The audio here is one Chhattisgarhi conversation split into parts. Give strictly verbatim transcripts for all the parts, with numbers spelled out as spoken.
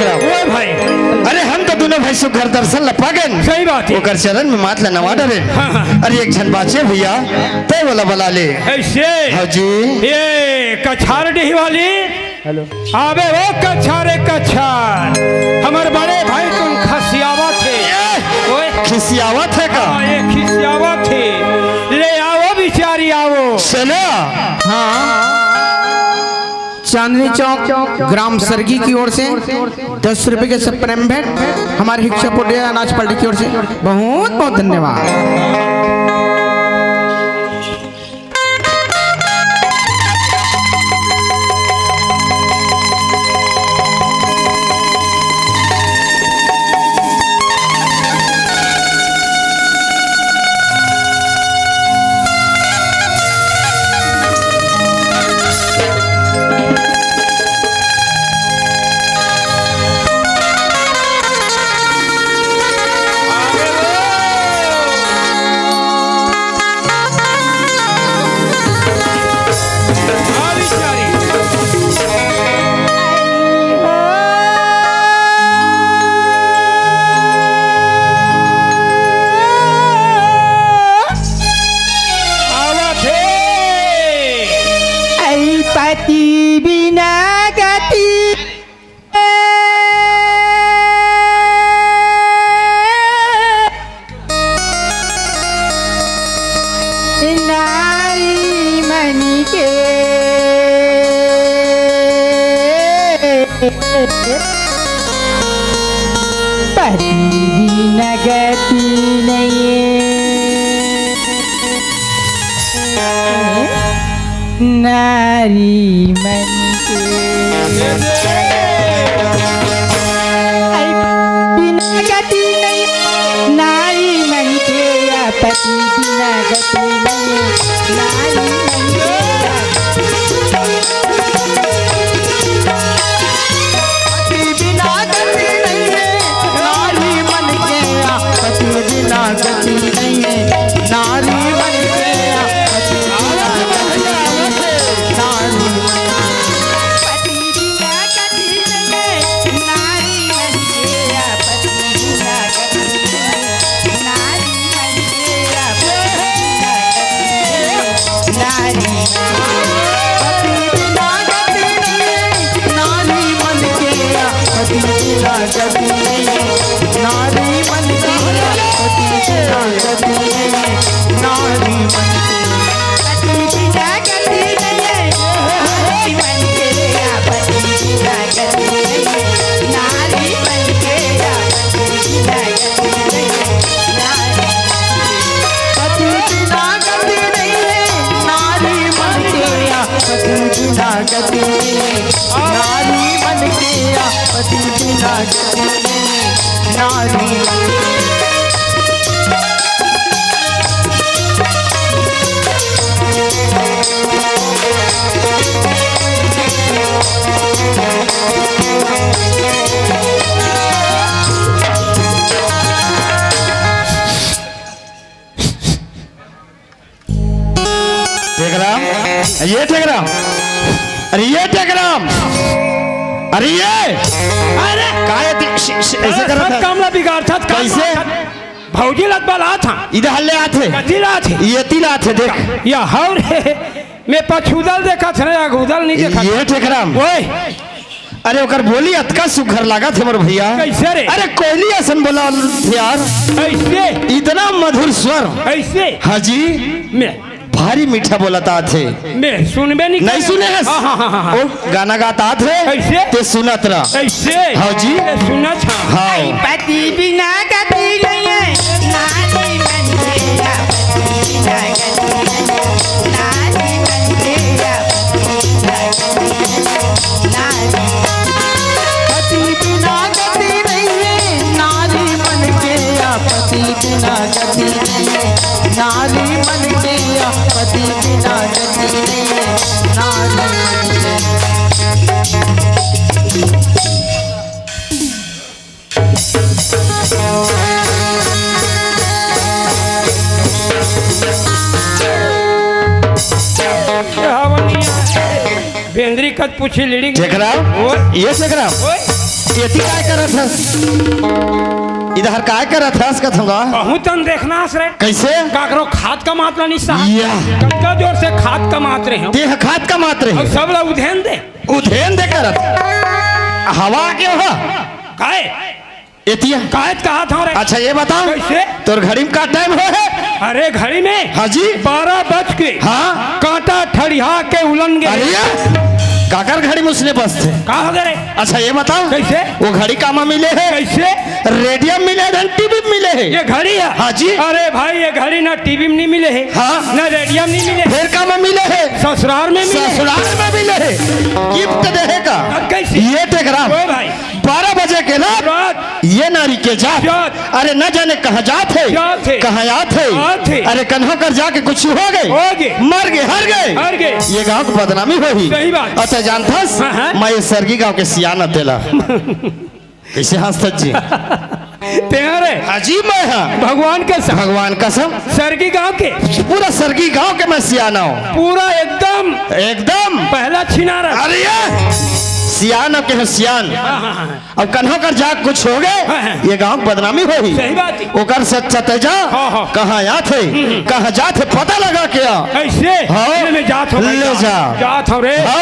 ओए भाई। अरे हम तो दोनों भाई सुघर दर्शन ल पा गेन। सही बात हे। ओकर चरण में माथ ल नवा डरे। हाँ, हाँ। अरे एक झन बाचे भैया, तैं ओला बला ले। ऐसे? हाँ जी। ये कछार डीह वाली। हेलो। आबे ओ कछार, ए कछार। हमर बड़े भाई तुम खसियावत हे। ए, ओए। खिसियावत हे का? हाँ, ये खिसियावत हे। ले आओ बिचारी, आओ। चलो। हाँ। चांदनी चौक ग्राम सरगी की ओर से दस रुपए के छप्पन एम भेंट, हमारे हिक्सा पोटिया अनाज पार्टी की ओर से बहुत बहुत धन्यवाद। आवत हे। ऐ पति बिना गति। नारी मन के पति बिना गति नहीं। नारी मन के। बिना गति नहीं, नारी मन के या पति बिना गति नहीं, नारी मन के या पति बिना गति नहीं है, नारी मन के या पति बिना गति नहीं है, नारी मन के या पति बिना गति नहीं है, नारी मन के। टेकराम, ये टेकराम, अरे ये टेकराम, अरे ये, अरे का ये ती-, श-, श-, ऐसे अरे करत सब है? काम ला बिगाड़थस, का कैसे? करत? भौजी लत बलात हा। इधर ले आथे। कति लात हे? ये ती लात हे, देख। या हौ रे, मैं पछुदल देखत हँव, अगुदल नहीं देखत। ये टेकराम। ओए। अरे ओकर बोली अतका सुघर लागत हे मोर भैया। कैसे रे? अरे कोयली असन बोलथे यार। कैसे? इतना मधुर स्वर। कैसे? हाँ जी। मैं भारी मीठा बोलत हे। मैं सुनबे नहीं नहीं करे। सुने हस? हाँ, हाँ, हाँ, हाँ। ओ गाना गात हे। कैसे? ते सुनत रह। कैसे? हाँ जी। ते सुनत हाँ। हाँ। पति बिना गति नहीं है, नारी मन के या पति बिना गति नहीं है, नारी मन के या पति बिना गति नहीं है, नारी। पति बिना गति नहीं है, नारी मन के या पति बिना गति नहीं है, नारी मन के या पति बिना गति नहीं है, नारी मन के। बेंदरी कत पूछी लीडिंग। टेकराम, ओए। ये टेकराम। ओए। एती काय करत हस? इधर काय करत हस कथंगा? बहुत तन देखना हस रे। कैसे? काकरो खात का मात्रा नहीं सहा। या। कतका जोर से खात का मात्रा है। देह खात का मात्रा है। अउ सब ला उधेन दे। उधेन दे करत। हवा के हो? काय? एतिया। काय कहा था रे? अच्छा, ये बताओ। कैसे? तोर घड़ी में का टाइम हो है? अरे, घड़ी में? हाँ जी। बारह बज के। हाँ। कांटा ठड़िया के उलन गे। अरे, काकर घड़ी में उसने बजथे? का हो गे रे? अच्छा, ये बताओ। कैसे? वो घड़ी कामा मिले है? कैसे? रेडियम मिले है, टीवी में मिले है? ये घड़ी है? हाँ जी। अरे भाई, ये घड़ी ना टीवी में नहीं मिले है, हाँ। ना रेडियम नहीं मिले। फिर कामा मिले है? ससुराल में मिले है। ससुराल में मिले है। गिफ्ट देहे का? अब कैसे? ये टेकराम। ओए भाई। बारह बजे के ना रात। ये नारी के जात। जात। अरे, न जाने कहाँ जात है, जात है। कहाँ आत है। आत है। अरे, कन्हो कर जाके कुछ हो गए, हो गए। मर गए, हर गए। हर गए। ये गांव की बदनामी होही। सही बात। अच्छा, जानथस? हाँ, हाँ। मैं ये सरगी गांव के सियान तेला। कैसे हंसत जी? तेरे। अजीब मैं, हाँ। भगवान कसम। भगवान कसम। सरगी गांव के। पूरा सरगी गांव के मैं सियाना हूँ। पूरा एकदम। एकदम। पहला छिनारा। अरे, ये सियान के हैं, सियान। हाँ, हाँ, हाँ। अब कन्हो कर जाके कुछ हो गए, हाँ, हाँ। ये गांव की बदनामी होही। सही बात है। ओकर सच्चा तेजा, हाँ, हाँ। कहाँ आत है, हम्म। कहाँ जात है, पता लगा के आ। ऐसे? हाँ। ले, ले जात हो भाई, ले जात। जा। जात हो रे। हाँ।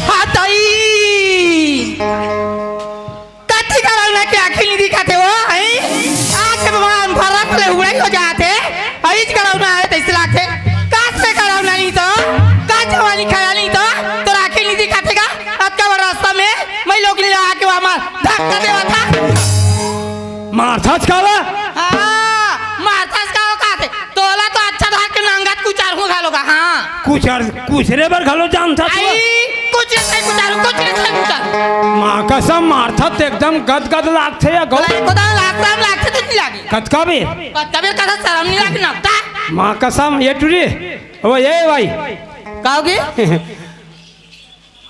हाँ, ताई। कथी करौना के आँखी नहीं दिखाथे वो, हैं? आँख के भगवान फरक ले उड़ाई हो जाथे। अइच करौना है तइसे लागथे। कास से करौना नहीं तो, का जवानी खाया नहीं तो, तोर आँखी नहीं दिखाथे का? अतका बड़ रास्ता में मैं लोग ले आके वहाँ मार धक्का देवा था। मारथस काला? हाँ, मारथस का वो कहते। तोला तो अच्छा धार के नंगत कुचार हूँ घालो का, हाँ। कुचर, कुचरे बर घलो जानथस? आई, कुछ नहीं कुचारू, कुछ नहीं कुचारू। माँ कसम, मारथस त एकदम गदगद लागथे या गौ। बोला, एको दान लागता, लागते तो नहीं लागी। कतका बेर? कतका बेर कथा शरम नहीं लागी ना, ता? माँ कसम, ये टुरी, ओ ये भाई। का होगे?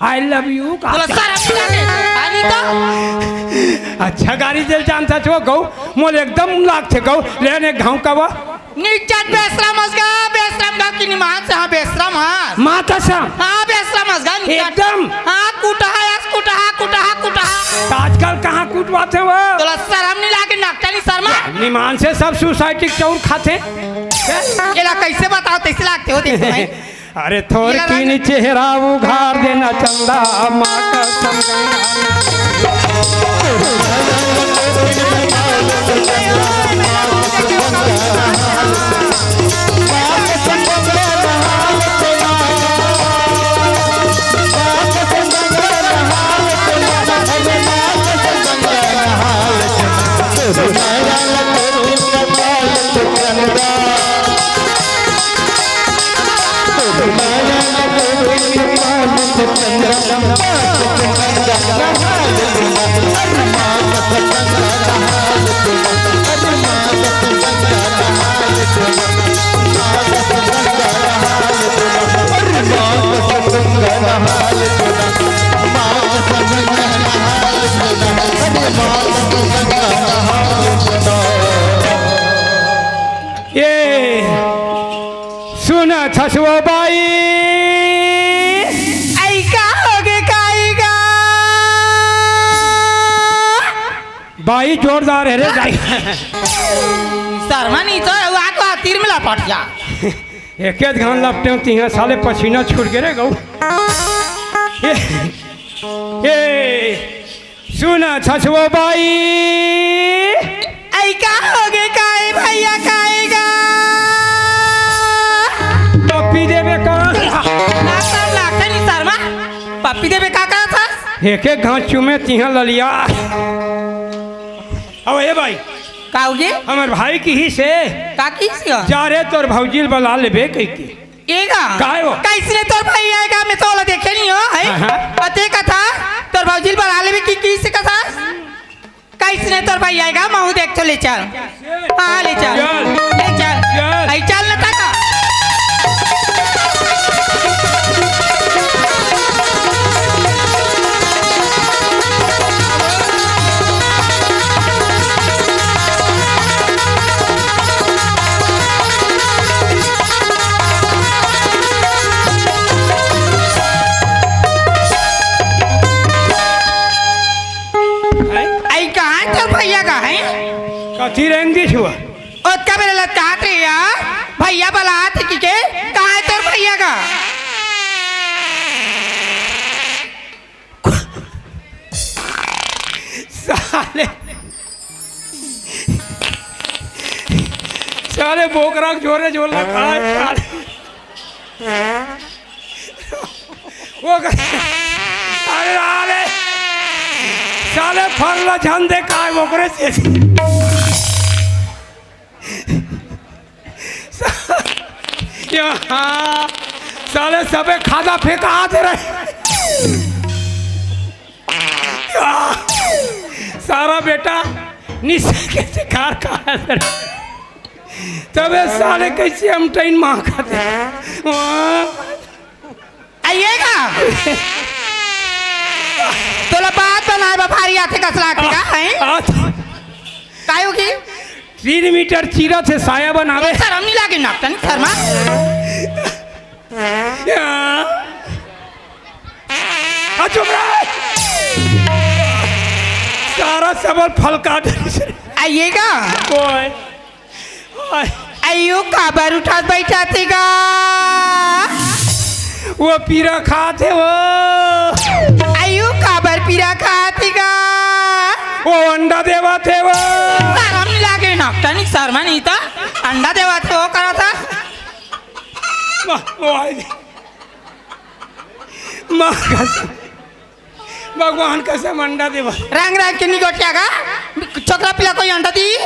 I love you का? बोला, शरम नहीं लागे। अभी तो। अच्छा गारी देल जानथस वो गौ, मोर एकदम लागथे गौ, लेने गाँव का वो। निचट बेशरम हस गा, बेशरम गा कि निमान से, हाँ, बेशरम हस। माँ कसम। हाँ, बेशरम हस गा, निचट। एकदम। हाँ, कुटहा हस, कुटहा, कुटहा, कुटहा। त आजकल कहाँ कुटवाथे वो? तोला शरम नहीं लागे, नकटनी शर्मा। निमान से सब सोसाइटी के चाउर खाथे। एला कैसे बताओ, तैसे लागथे हो, देखो भाई। अरे थोरकिन चेहरा उघार देना चंदा, माँ कसम गंगा। ये सुनथस वो बाई। आई का होगे काई गा? बाई जोरदार है रे, बाई। शर्मा नहीं तो हुआ को तीर में लपट जा। एक एक घान लपटे होती हैं, साले पसीना छूट गे रे गौ। ए, ए, सुनथस वो बाई। आई का होगे काई भैया काई गा? पप्पी देबे का? लागता, लागता नहीं शर्मा। पप्पी देबे का करत हस? एक एक घान चुमे तिहाँ ललिया। अब ए भाई। का होगे? हमर भाई किहिसे। का किहिसे? जा रे तोर भौजी ल बला लेबे कहिके। एगा? काय हो? कइसने तोर भाई आय गा, मैं तो ओला देखे नहीं हो, हैं? हाँ, हाँ। अते कथा, तोर भौजी ल बला लेबे कि, किहिसे कथा? कइसने तोर भाई आय गा, महू देख तो ले चल। हाँ, ले चल। चल। ले चल। चल। आई चल न तका। रख झोरे झोर ला खाए, साले। वो कह-, अरे, अरे, साले फर ला झन दे काय ओकरे से। यहाँ साले सबे खादा फेंकात रहे। सारा बेटा निशा के शिकार का है। तबे साले कैसे हम टैन माँ खाते। वाह। आइएगा। तोला बात बनाए बा भारी आथे कसला के का है? आ, काय होगी? तीन मीटर चीरा से साया बनावे। शर्म नहीं लागे नाटन शर्मा। या। आ, चुप रह। सारा सबल फल काट। आइएगा। ओए। ओए। आइयो काबर उठात बैठात हे गा? वो पीरा खात हे वो। आइयो काबर पीरा खात हे गा? वो अंडा देवत हे वो। शर्म नहीं लागे नाटन शर्मा नहीं था। अंडा देवत हे वो करा था। माँ, वो आई। माँ कसम। भगवान कसम अंडा देवा। रंग रंग के निगोटिया गा। छोकरा पिला कोई अंडा दी?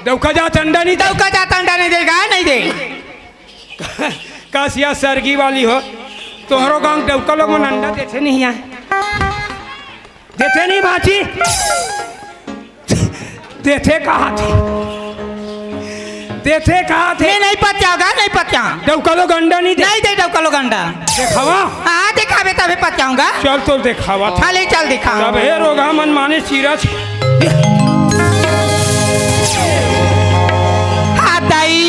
डौका जात अंडा नहीं दे। डौका जात अंडा नहीं देगा, नहीं दे। कासिया सरगी वाली हो। तोहरो गांव डौका लोग मन अंडा देथे नहीं आए। देथे नहीं बाची। देथे कहा थे। देथे कहा थे। मैं नहीं पत्या गा, नहीं पत्या। डौका लोग अंडा नहीं दे। नहीं दे डौका लोग अंडा। देखावा। हाँ, देखावे तबे पत्याऊंगा। चल तो देखावा था। हाँ, ले चल दिखा। तबे रोगा मन माने चीरा छ-। हाँ, दाई।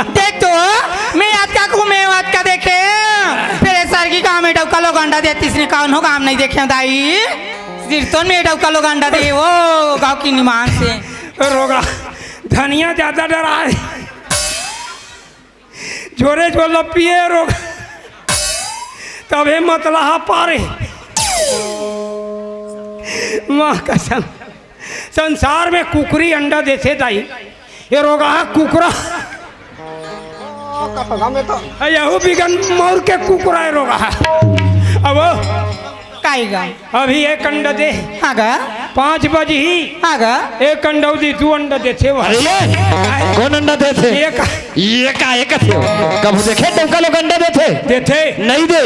देख तो, मैं आज का घूमे, आज का देखे। फिर सरगी गांव में डौका लोग अंडा देतीस ने कौन हो गांव नहीं देखे दाई। सिरतोन में डौका लोग अंडा दे, वो गांव की निमान से। रोगा, धनिया ज्यादा डराए। झोरे झोला पिए रोगा। तबे मतलहा पारे। माँ कसम। संसार में कुकरी अंडा देथे दाई। ये रोगा कुकरा। ओ, का पता में तो। अ, यहू बिगन मौर के कुकुर आए रोगा। अब वो काई गा? अभी एक अंडा दे। हाँ गा। पाँच बजही। हाँ गा। एक अंडा उदी, दू अंडा देथे वो। अरे ये, कौन अंडा देथे? ये का? ये का, ये का थे? कभू देखे डौका लोग अंडा देथे? देथे। नहीं दे।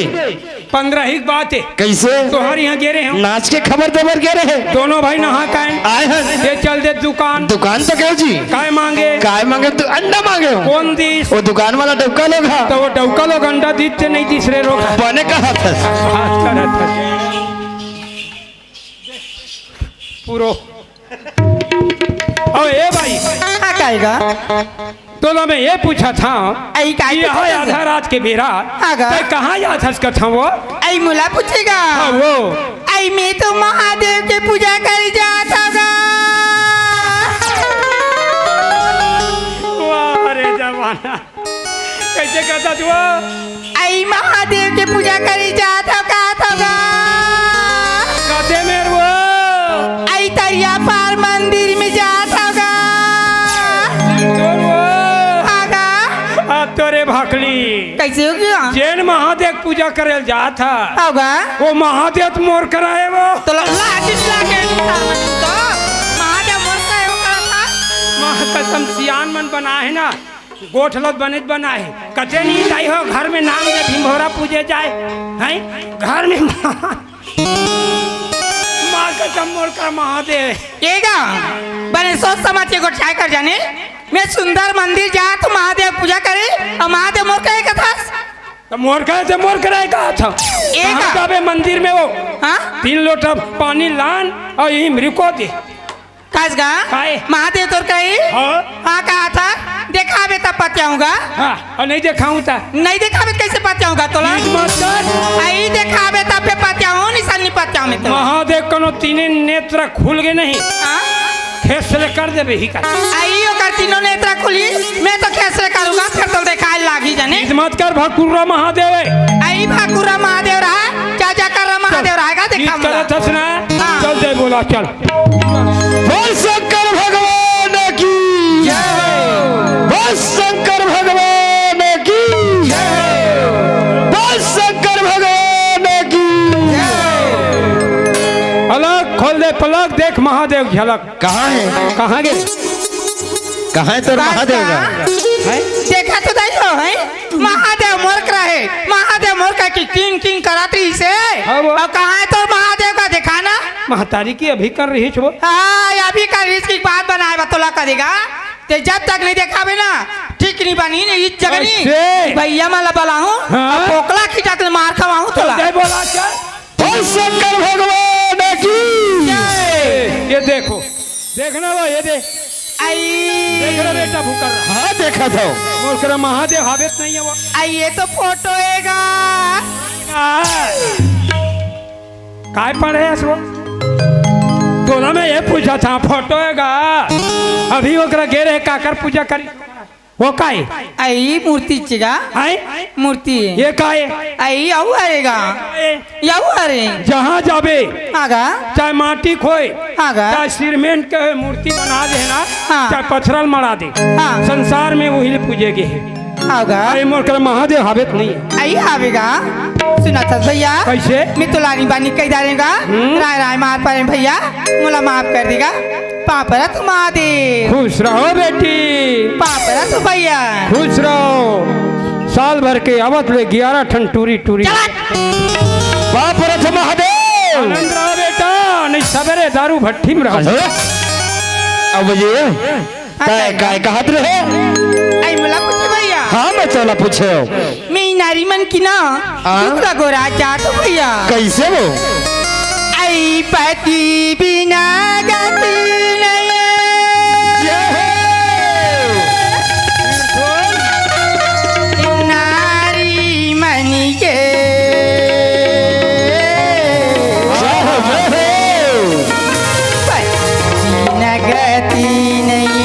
पंद्रह ही बात है। कैसे? तोहर यहाँ गे रहे हो। नाच के खबर देबर गे रहे। दोनों भाई नहा कायन। आए हन। ये चल दे दुकान। दुकान तो कहो जी। काय मांगे? काय मांगे? तू अंडा मांगे हो। कौन दिस? वो दुकान वाला डौका लोग हा। तो वो डौका लोग अंडा दीते नहीं दिस रे रोग। बने कहा था। बात करत है। पूरो। ओ ए भाई। हाँ, काई गा? तोला मैं ये पूछा था आई, काई कि पूछा यहाँ था? आधा रात के बेरा हाँ गा। तै कहाँ जात हस कथा वो? आई मोला पूछेगा? हाँ, वो। आई मैं तो महादेव के पूजा करे जात हूँ गा। वाह रे जमाना। कैसे कहता तू? आई महादेव के पूजा करे जात हूँ, कहत हूँ गा। कते मेर वो? आई तरिया पार मंदिर में जात हूँ गा। तोर वो? हाँ गा। अब तोरे भकली। कैसे हो गया? जेन महादेव पूजा करे जात हा। हाँ गा। वो महादेव तो मोर कराए वो। तो ला-, लाठी लागे तो। महादेव मोर कराए वो करत हा। माँ कसम सियान मन बना है ना। गोठ ल बने बना हे। कते नहीं जाई हो घर में नाम के ढिंढोरा पूजे जाए। हैं? घर में माँ, माँ कसम मोर का महादेव। ये गा? बने सोच समझ के गोठाए कर जाने। मैं सुंदर मंदिर जात महादेव पूजा करे अउ महादेव मोर कहे कथस। त मोर कहे से मोर करे का था। ये कहाँ गा? जाबे मंदिर में वो? हाँ? तीन लोटा पानी लान अउ इही में रुको दे। कस गा? काय? महादेव तोर कही? हाँ। हाँ, कहा था? देखाबे तब पत्याऊंगा। हाँ, अउ नहीं देखाऊं ता? नहीं देखाबे त कैसे पत्याऊंगा तोला? ई मत कर। आई देखाबे तब पे पत्याऊं, निशान नहीं पत्याऊं मैं तोला। महादेव कनो तीने नेत्र खुल गए नहीं। हाँ? खेसले कर देबे ही कर। आई ओकर तीनों नेत्र खुली, मैं तो खेसले करूंगा, फिर तो देखाए लागी जाने। ई मत कर, भकुर्रा महादेव है। आई भकुर्रा महादेव रहा, जा जा कर रहा महादेव रहेगा, देखा ई करत हस ना? हाँ। चल दे बोला, चल। बोल शंकर भगवान की जय। देख महादेव झलक। कहाँ हे? कहाँ गे? कहाँ हे तोर महादेव गा? हैं? देखा तो दाई हो, हैं? महादेव मोर करा हे, महादेव मोर करा के किंग किंग करत रहिस हे। हाँ वो। अउ कहाँ हे तोर महादेव गा, देखा ना? महतारी की अभी कर रहिस वो। हाँ, अभी कर रहिस कि बाद बनाए बा तोला करेगा। ते जब तक नहीं देखाबे ना, ठीक नहीं बनी, नहीं इज्जत नहीं। कैसे? भैया मला बलाहूँ, हाँ? अउ पोकला खींचा के मार खवाहूँ तोला। जय बोला चल। बोल शंकर भगवान की जय। ये देखो, देखना वो, ये दे। आई। देख रहा बेटा भूकर रहा। हाँ, देखा था। बोल कर महादेव हावेत नहीं है वो। आई, ये तो फोटो हे गा। हाँ। काय पढ़े हस वो? तोला मैं ये पूछा था, फोटो हे गा। अभी ओकरा गे रहे काकर पूजा करी। वो काय? आई मूर्ति चिगा। आय? मूर्ति। ये काय? आई अउ हरे गा। ये अउ हरे। जहाँ जाबे, हाँ गा। चाहे माटी खोए, हाँ गा। चाहे सीमेंट के मूर्ति बना दे ना, हाँ। चाहे पथरल मड़ा दे। हाँ। संसार में वही ले पूजे गे हे। हाँ गा। अरे मोर कर महादेव हावेत नहीं। आई हावे गा। सुना था भैया। कैसे? मैं तो लानी बानी कही डालेगा। हम्म। राय राय मार पड़े भैया, मोला माफ कर देगा। पाँव परत महादेव। खुश रहो बेटी। पाँव परत भैया। खुश रहो। साल भर के आवत ले ग्यारह ठन टूरी टूरी। चल हट। पाँव परत महादेव। आनंद रहो बेटा, नहीं सवेरे दारू भट्टी में रहो। अरे, अब ये काय, काय कहत रहे? आई मोला पूछे भैया। हाँ, मैं तोला पूछे। मैं नारी मन की ना, हाँ? दुख लगो राजा तो भैया। कैसे वो? आई पति बिना गति नहीं। ये हो। नारी मन के। जय हो, जय हो। पति बिना गति नहीं।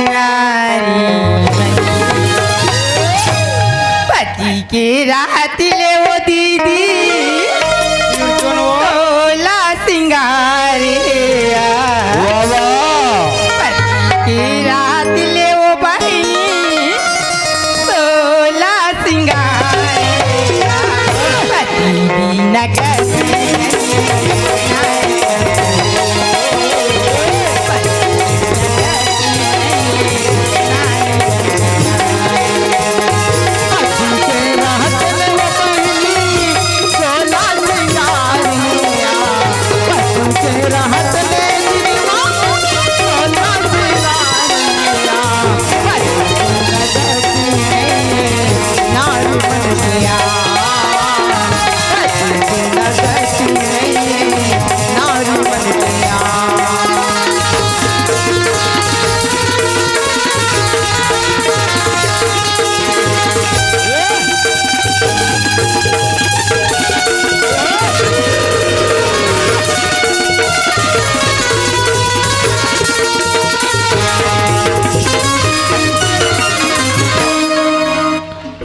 नारी पति के रात ले वो दीदी, तोला सिंगारे। वाह, वाह। पति के रात ले वो बहिनी, तोला सिंगारे। पति बिना गति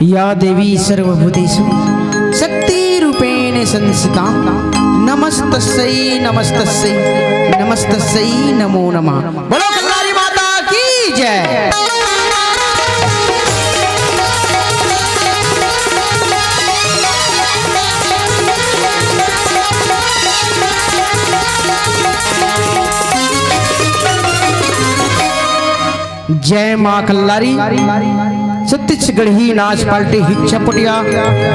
या देवी सर्वभूतेषु शक्ति रूपेण संस्थिता। नमस्तस्यै, नमस्तस्यै, नमस्तस्यै नमो नमः। बोलो कल्लारी माता की जय। जय माँ कल्लारी। छत्तीसगढ़ी नाच पार्टी हिच्छा पुटिया,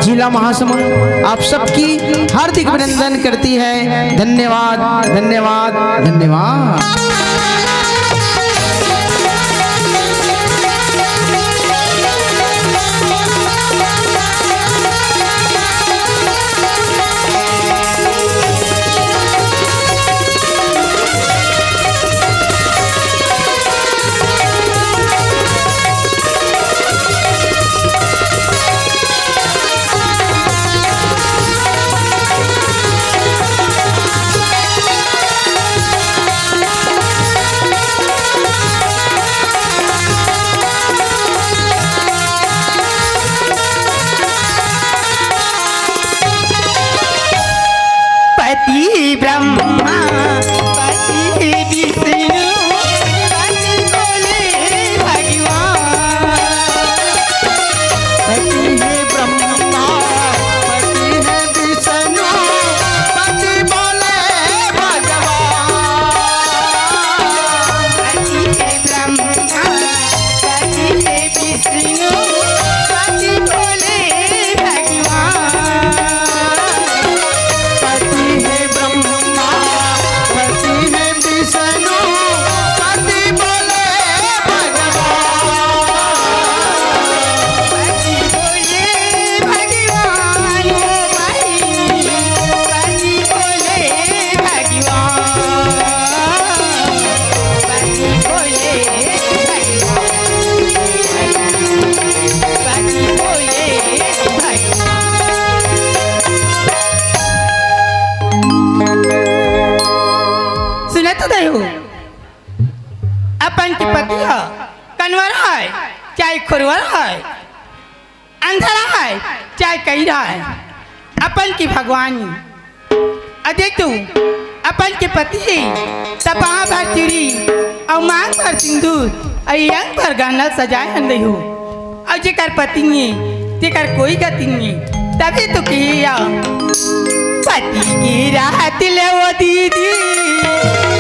जिला महासमुंद, आप सबकी हार्दिक अभिनंदन करती है। धन्यवाद, धन्यवाद, धन्यवाद। अपन के पति ह कनवरा है, चाहे खुरवरा है, अंधरा है, चाहे कईरा है, अपन के भगवान। अउ देख तू, अपन के पति हे, त पाँव भर चूड़ी, अउ मांग भर सिंदूर, अउ अंग भर गहना सजाए हन रही हो। अउ जेकर पति हे, तेकर कोई गति नहीं, तभी तो किया पति की रात ले वो दीदी।